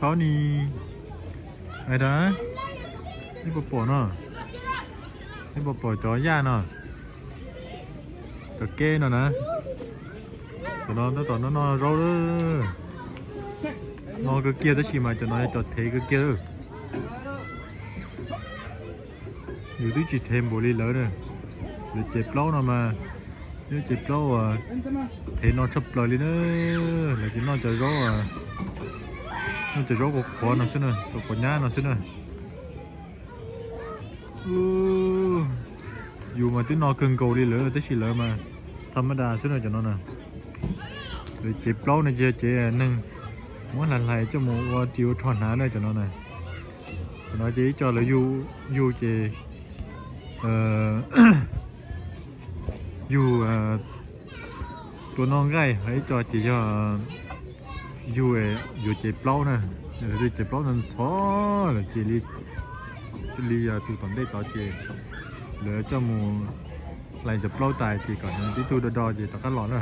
Thaub ni, ais dab, nej puas pom no, nej puas pom cov yaj no, cov keb no na, cov no tab tom noj noj zaub lawm. No kawg kiag tab sis mas cov no yog cov thev kawg kiag lawm. Yus twb tsis thev npaum li lawv na. Lawv cev plaub no mas, lawv cev plaub uas thev no tshaj plaws li na. Lawv ces noj cov zaub, noj cov zaub qhuav qhuav no xwb na, cov qhuav nyab no xwb na. Yus mas twb no kawg nkaus li lawv tab sis lawv mas thas mas das xwb na cov no na. Lawv cev plaub no ces yog cev neeg muab hlais hlais coj mus ua ris ua rho hnav na cov no na. Cov no ces ib co lawv yug, yug ces yug tua noj nqaij, ho ib co ces yog yug yuav cev plaub na. Lawv cev plaub ntxhov ntxhov lawm ces li, li yog tus tom ntej tod ces lawv coj mus hlais cov plaub tas ces kom nws tib tug do do ces rov qab los na.